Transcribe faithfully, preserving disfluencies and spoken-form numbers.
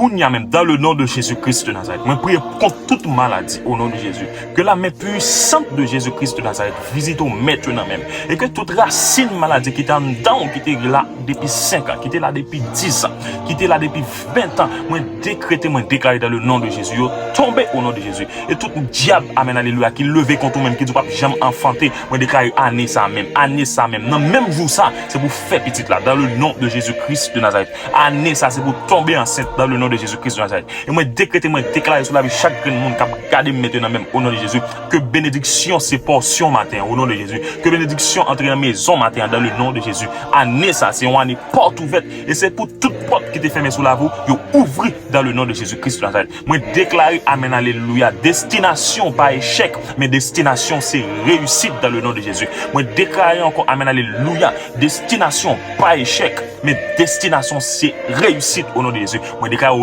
Kounye a menm, dans le nom de Jésus-Christ de Nazareth, mwen priye kont tout maladi, au nom de Jésus. Que la main puissante de Jésus-Christ de Nazareth visite ou mèt yo nan menm. E ke tout rasin maladi ki te anndan ou, ki te la depi senk an, ki te la depi dis an, ki te la depi ven an, mwen dekrete, mwen deklare dans le nom de Jésus, yo tonbe au nom de Jésus. E tout dyab, amen, alelouya, ki leve kont ou menm, ki di w p ap janm anfante, mwen deklare ane sa menm, ane sa menm, nan menm jou sa, se pou fè pitit la, dans le nom de Jésus-Christ de Nazareth. Ane sa, se pou tonbe ansent, dans le nom de Jésus-Christ de Nazareth. E mwen dekrete, mwen deklare sou lavi chak grenn moun k ap gade m mete nan menm, au nom de Jésus, ke benediksyon se pòsyon maten an, au nom de Jésus. Ke benediksyon antre nan mezon maten an, dans le nom de Jésus. Ane sa, se yon ane pòt ouvèt. E se pou tout pòt ki te fèmen sou lavi w, yo ouvri dans le nom de Jésus-Christ de Nazareth. Mwen deklare, amen, alelouya, destinasyon pa echèk, men destinasyon se reyisit dans le nom de Jésus. Mwen deklare ankò, amen, alelouya, destinasyon pa echèk, men destinasyon se reyisit au nom de Jésus. Mwen deklare